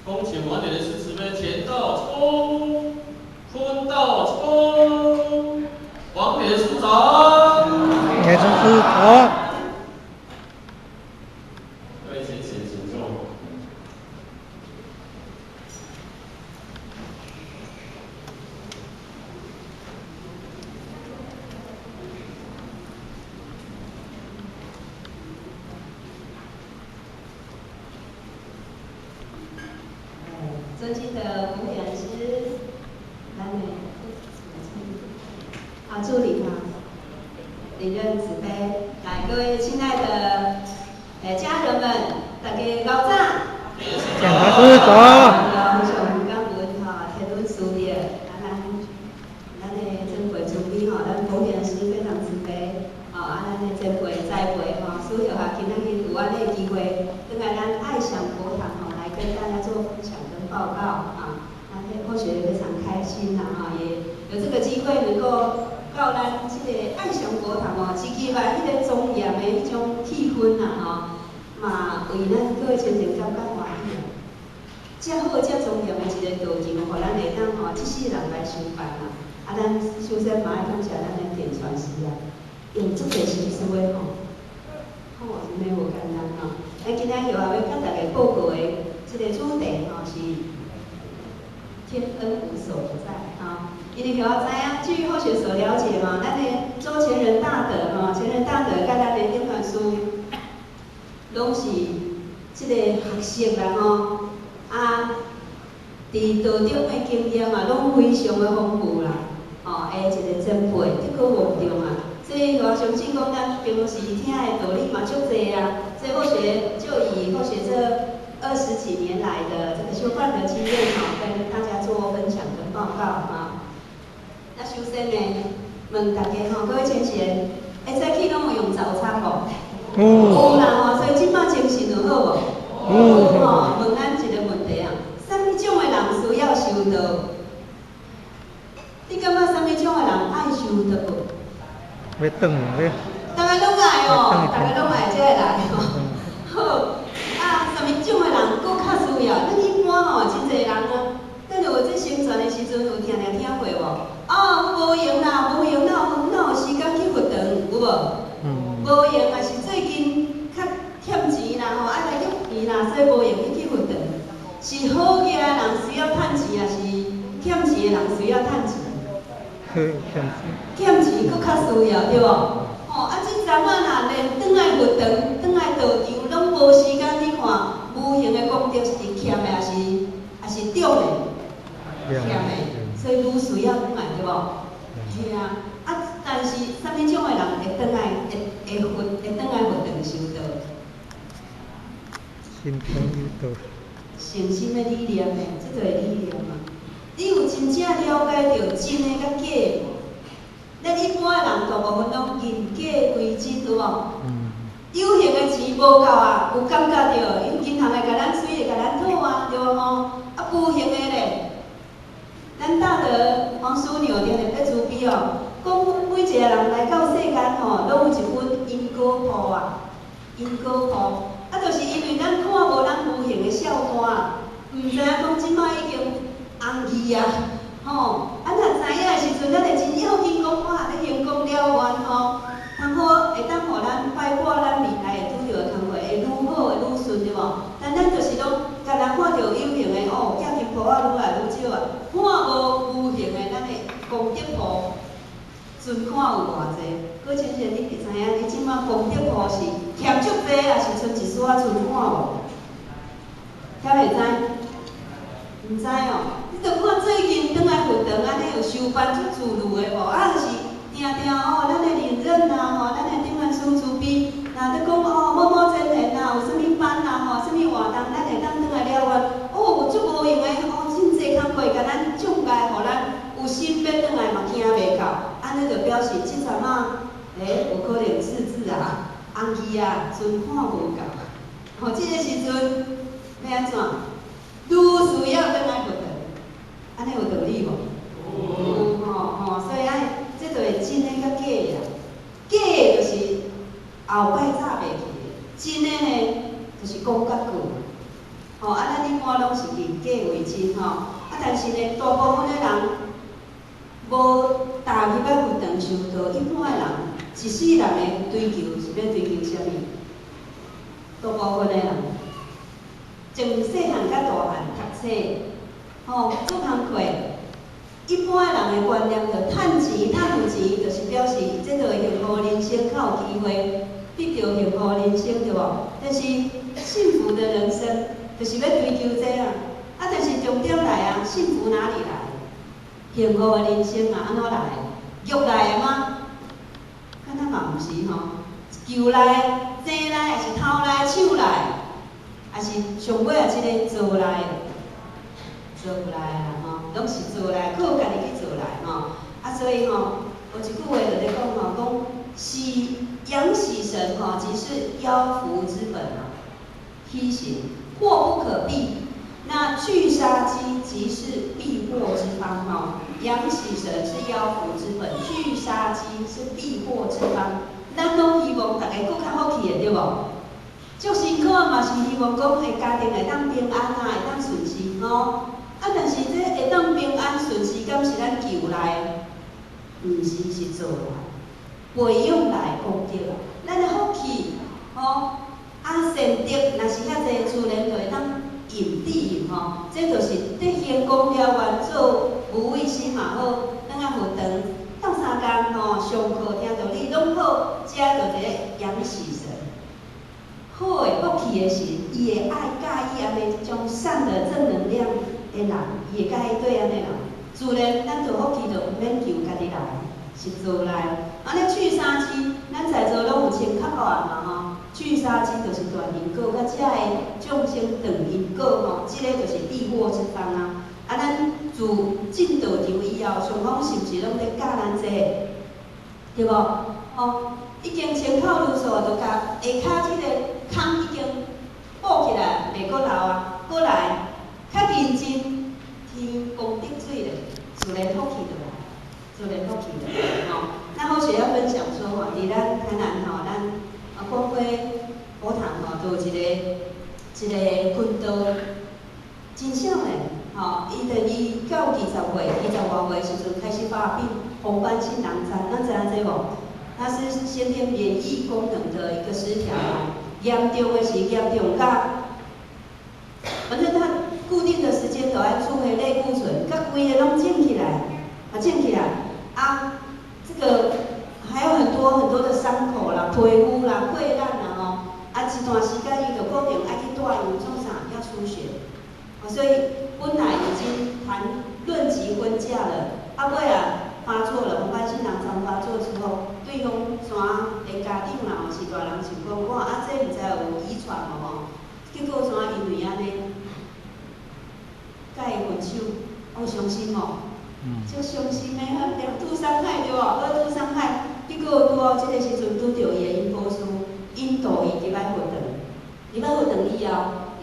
恭請王點的師慈悲前道衝，坤道衝，王點師長。嚴師早。各位請請坐。尊敬的古典師，咱的啊助理哈，領任慈悲，來各位親愛的家人們，大家早早。講大師早。非常感恩哈，天恩師的，啊咱的前輩慈悲吼，咱古典師非常慈悲，吼啊咱的前輩栽培吼，師兄啊，今仔日有按呢機會，轉來咱愛詳佛堂吼，來跟大家做分享跟報告啊，那或許非常開心啦哈，也有這個機會能夠到咱這個愛詳佛堂哦，一入來彼個莊嚴的彼種氣氛啦吼，嘛為咱各位親情感覺歡喜啊。遮好遮莊嚴的一個道場，予咱會當吼這世人來修辦啦。啊，咱首先嘛愛感謝咱的點傳師啊，用足濟心思的吼，吼真的無簡單吼。咱今仔日啊欲佮大家報告的這個主題吼是天恩無所不在哈。因為我知影，據後學所了解嘛，咱的周前人大德吼，前人大德佮咱的點傳師，攏是這個學識啦吼。啊，佇道中的經驗啊，攏非常的豐富啦，吼，的一個前輩德高望重啊。所以我相信講，咱平常時聽的道理嘛足濟啊。所以後學就以後學這20幾年來的這個修辦的經驗吼，跟大家做分享跟報告哈。那首先呢，問大家吼，各位親戚，會早起攏有用早餐無？有啦吼，所以這擺精神就好無？有吼，問咱一個問題啊，啥物種的人需要修道？你感覺啥物種的人愛修道無？欲轉欲。逐家攏愛哦，逐家攏愛才會來吼。好，啊，啥物種的人閣較需要？咱一般吼，真濟人啊，等有這宣傳的時陣，有定定聽過無？哦，無閒啦，無閒，哪有時間去佛堂，有無？無閒啊，是最近較欠錢啦吼，愛來約錢啦，所以無閒去佛堂。是好額的人需要趁錢，抑是欠錢的人需要趁錢？欠錢。欠錢閣較需要，對無？吼，啊，這陣仔若連轉來佛堂、轉來道場，攏無時間去看，無形的功德是欠的，抑是重的？欠的，所以愈需要轉來，對無？是啊，啊，但是啥物種的人會轉來，會轉來佛堂修道？心中有道。誠心的理念的，這就是理念嘛。你有真正了解著真的佮假的無？咱一般的人大部分攏認假為真，對無？有形的錢無夠啊，有感覺著，因銀行會共咱催，會共咱討啊，對無吼？啊，無形的咧，咱大德黃樞紐定定咧慈悲哦，講每一個人來到世間吼，攏有一本因果簿啊，因果簿。啊，就是因為咱看無咱無形的數單，毋知影講這擺已經紅去啊，吼！啊，若知影的時陣，咱會真要緊講哇，咧行功了願吼，通好會當予咱擺過咱未來會拄著的工課，會愈好會愈順，對無？但咱就是攏干焦看著有形的哦，寄金鋪仔愈來愈少啊，看無無形的咱的功德簿存款有偌濟？閣親像你知影，你這擺功德簿是欠足濟，抑是賰一絲仔存款無？曉袂知？毋知哦。你著看最近轉來佛堂按呢有修班足自如的無？啊，就是定定哦，咱的領任啊吼，咱的點傳師慈悲，若咧講哦某某真言啊，有啥物班啊吼，啥物活動，咱會當轉來了願。哦，足無閒的哦，真濟工課，共咱障礙，予咱有心欲轉來嘛行袂到。按呢就表示這陣仔，欸，有可能赤字啊、紅字啊，存款無夠。吼，這個時陣欲按怎？愈需要轉來佛堂，按呢有道理無？有吼吼，所以愛，這就是真的佮假的啦。假的就是後擺炸袂去的，真的呢，就是講較久。吼，啊，咱一般攏是認假為真吼，啊，但是呢，大部分的人無踏入來佛堂修道，一般的人一世人的追求是欲追求啥物？大部分的人，從細漢到大漢讀冊，吼，做工課，一般的人的觀念就趁錢，趁有錢，就是表示這個幸福人生較有機會得著幸福人生，對無？但是幸福的人生就是欲追求這啊，啊，但是重點來啊，幸福哪裡來？幸福的人生啊，按怎來？欲來的嗎？敢若嘛毋是吼，求來、爭來，抑是偷來、搶來，抑是上尾啊，這个做來的，做來啦吼，攏是做來，靠家己去做來吼。啊，所以吼，有一句話就咧講吼，講喜養喜神吼，即是夭福之本啊。喜神禍不可避，那去殺機即是避禍之方吼。養喜神是夭福之本，去殺機是避禍之方。咱攏希望逐家閣較好氣的，對無？足辛苦嘛是希望講，會家庭會當平安啊，會當順遂吼。啊，但是這會當平安順遂，敢是咱求來的？毋是，是做來，培養來的功德啊。咱的福氣，吼，啊善德，若是遐濟，自然就會當引地引吼。這就是得行功了願做無畏施嘛好，轉來佛堂鬥相共吼，上課聽道理攏好，這就一个養喜神。好的福氣的神，伊會愛佮意按呢這種善的正能量的人，伊會佮意對按呢人。自然，咱做福氣就毋免求家己來，是做來。按呢去殺機，咱在座攏有穿較大嘛吼。去殺機就是斷因果，佮遮的眾生斷因果吼，這个就是避禍之方啊。啊，咱自進道場以後，上皇是毋是攏咧教咱這個？對無？吼，已經穿口如數，就共下跤這個空已經補起來，袂閣漏啊。閣來較認真，添功德水咧，自然福氣就來，自然福氣就來吼。那好學要分享說吼，佇咱台南吼，咱啊光輝佛堂吼，都有一個群道，真少年吼，伊就伊到20歲、20外歲時陣開始發病，紅斑性狼瘡，咱知影這無？它是先天免疫功能的一個失調啊，嚴重的是嚴重到，反正他固定的時間都愛注彼類固醇，佮規个攏腫起來，啊腫起來，啊，這個還有很多很多的傷口啦、皮膚啦、潰爛啦吼，啊一段時間伊就固定愛去帶藥創啥，要出血，所以本來已經談論及婚嫁了，啊尾啊發作了，紅斑性狼瘡發作之後，對方怎的家長啦，是大人想講，哇啊這毋知有遺傳無吼，結果怎因為按呢，佮伊分手，有傷心無？足傷心的，兩度傷害對無？二度傷害，結果拄好這个時陣拄著伊的引導師，引導伊入來佛堂，入來佛堂以後，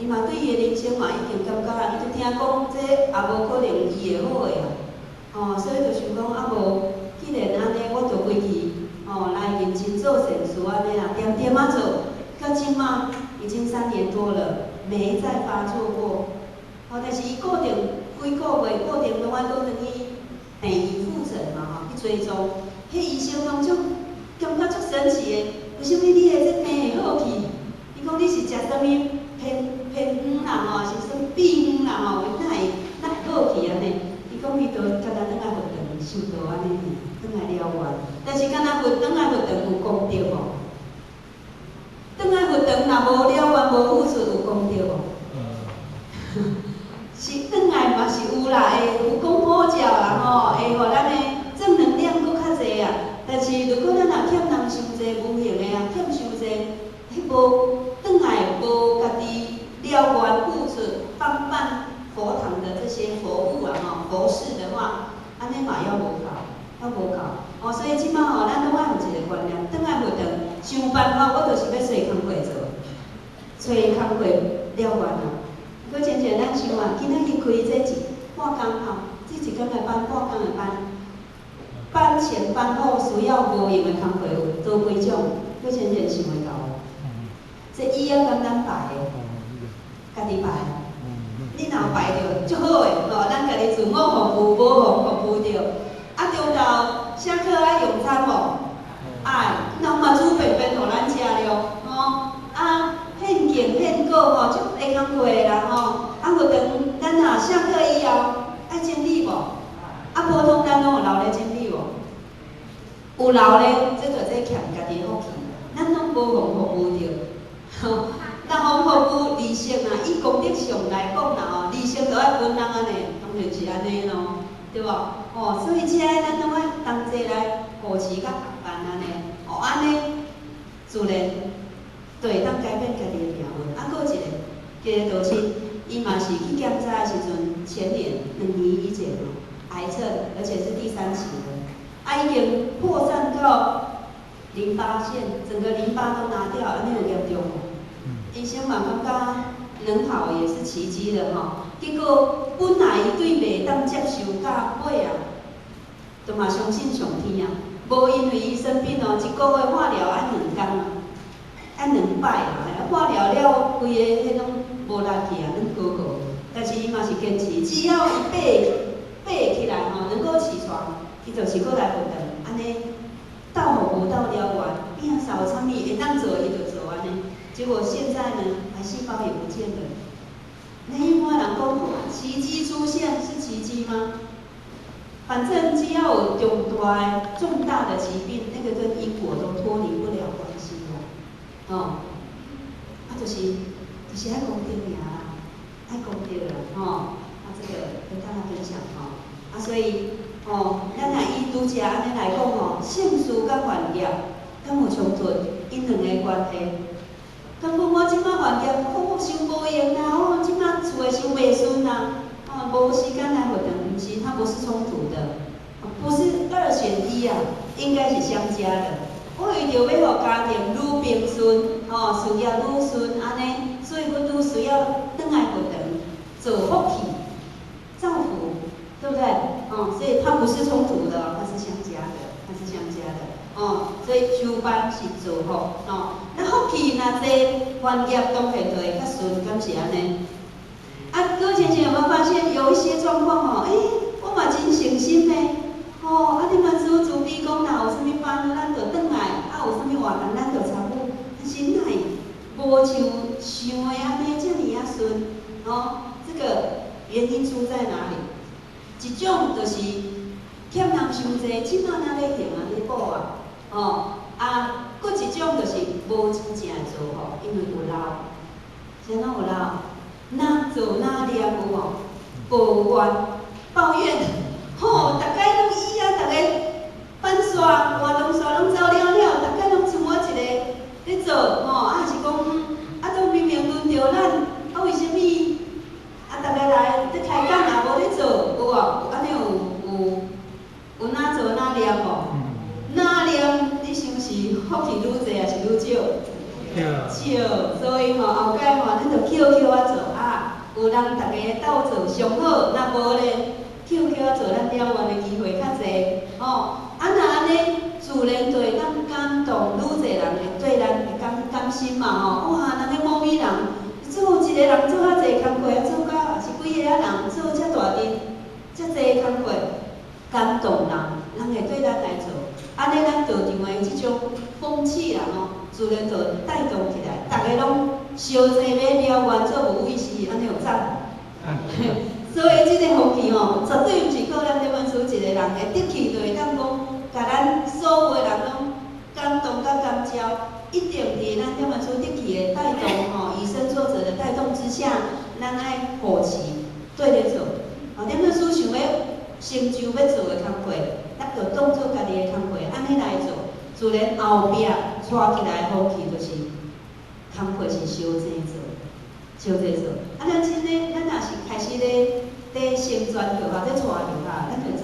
伊嘛對伊的人生嘛已經感覺啊，伊就聽講這也無可能伊會好的啊，吼，所以就想講啊無，既然按呢，我就規氣吼來認真做善事按呢啦，恬恬仔做，到這馬已經3年多了，沒再發作過。吼，但是伊固定幾個月固定攏愛閣轉去病院復診嘛吼，去追蹤。彼醫生講足感覺足神奇的，為啥物你的這病會好去？伊講你是食啥物偏偏方啦吼，還是啥物秘方啦吼？哪會哪會好去按呢？伊講伊就敢若轉來佛堂修道按呢，轉來了願。但是敢若佛轉來佛堂有功德無？轉來佛堂若無了願無付出有功德無？是轉來嘛是有啦，會有功普照啦吼，會予咱的正能量閣較濟啊。但是如果咱若欠人傷濟無形的啊，欠傷濟，彼無轉來無家己了願付出幫辦佛堂的這些佛務啊吼，佛事的話，按呢嘛猶無夠，猶無夠。哦，所以這馬吼，咱攏愛有一個觀念，轉來佛堂想辦法，我就是欲揣工課做，揣工課了願啊。閣親像咱想啊，今仔日開這一半工吼，這一工的班，半工的班，班前班後需要無閒的工課有多幾種？閣親像想會到無？這椅仔敢咱擺的，家己擺。你若有排著足好的吼，咱家己自我服務，無予服務著。啊，中晝下課愛用餐無？愛，人嘛煮便便予咱食了，吼。啊，獻敬獻果吼，足會工課的啦吼。啊，佛堂咱若下課以後愛整理無？啊，普通咱攏有留咧整理無？有留咧，這就這欠家己的福氣。咱攏無予服務著，吼。若予服務利息啊，以功德上來講啦吼，利息都愛分人按呢，當然是按呢囉，對無？吼，所以這咱攏愛同齊來扶持佮合辦按呢，哦，按呢自然就會當改變家己的命運。啊，閣有一個一個道親，伊嘛是去檢查的時陣，前年2年以前哦，癌症，而且是第三期的，啊，已經擴散到淋巴腺，整個淋巴都拿掉，按呢有嚴重無？醫生嘛感覺能好也是奇蹟了吼，結果本來伊對袂當接受到尾啊，都嘛相信上天啊，無因為伊生病哦，一個月化療愛2工啊，愛2擺啊，化療了規個彼攏無力去啊，攏高高，但是伊嘛是堅持，只要伊爬起來吼，能夠起床，伊就是閣來佛堂，按呢鬥服務鬥了願，摒掃啥物會當做伊就做按呢。結果現在呢，癌細胞也不見了。那一般人講，奇蹟出現是奇蹟嗎？反正只要有重大的疾病，那個跟因果都脫離不了關係啦。哦，啊，就是愛功德爾啦，愛功德啦，吼。啊，這個跟大家分享吼。啊，所以吼，咱若以拄才按呢來講吼，聖事佮願業敢有衝突？𪜶兩个關係。敢講我這擺願業，我傷無閒啦，我這擺厝的傷袂順啦，哦，無時間來佛堂，毋是，它不是衝突的，不是二選一啊，應該是相加的。我為著欲予家庭愈平順，吼，事業愈順，按呢，所以阮愈需要轉來佛堂做福氣、造福，對不對？哦，所以它不是衝突的，它是相加的，它是相加的。哦，所以修班是造福，哦，那福氣若濟，願業當然就會較順，敢是按呢？啊，各位淺淺有沒有發現有一些狀況吼？欸，我嘛真誠心呢，吼，啊，你嘛師慈悲講，若有啥物班，咱就轉來；啊，有啥物活動，咱就參與。但是哪會無像想的按呢遮爾仔順？哦，這個原因出在哪裡？一種就是欠人傷濟，這擺哪咧還啊，咧補啊，吼啊，閣一種就是無真正的造福，因為有漏，啥怎有漏？若做若念有無？抱怨、抱怨，吼，逐家攏伊啊，逐个反煞活動煞攏走了了，逐家攏剩我一個咧做，吼，啊是講，啊都明明輪著咱，啊為啥物？啊，逐个來咧開講也無咧做，有無？按呢有若做若念無？若念，你想是福氣愈濟，抑是愈少？少，所以吼後擺吼，咱就抾抾仔做啊，有人逐家鬥做上好，若無咧，抾抾仔做，咱了願的機會較濟，吼。啊，若按呢，自然就會當感動愈濟人會對咱會感感心嘛吼。哇，人咧某某人做一個人做遐濟工課，做甲抑是幾个仔人做遮大陣，遮濟工課，感動人，人會對咱來做。按呢，咱道場的這種風氣啦吼，自然就帶動起來，逐家攏相濟欲了願做無畏施，按呢有讚無？所以這個風氣吼，絕對毋是靠咱點樣處一個人的得氣，就會當講，共咱所有的人攏感動佮感召，一定佇咱點樣處得氣的帶動吼，以身作則的帶動之下，咱愛扶持對咧做。哦，點樣處想欲成就欲做的工課，咱就當做家己的工課，按呢來做，自然後壁帶起來的風氣就是工課是相濟做，相濟做。啊，咱真的，咱若是開始咧佇成全學校，咧帶學校，咱就知。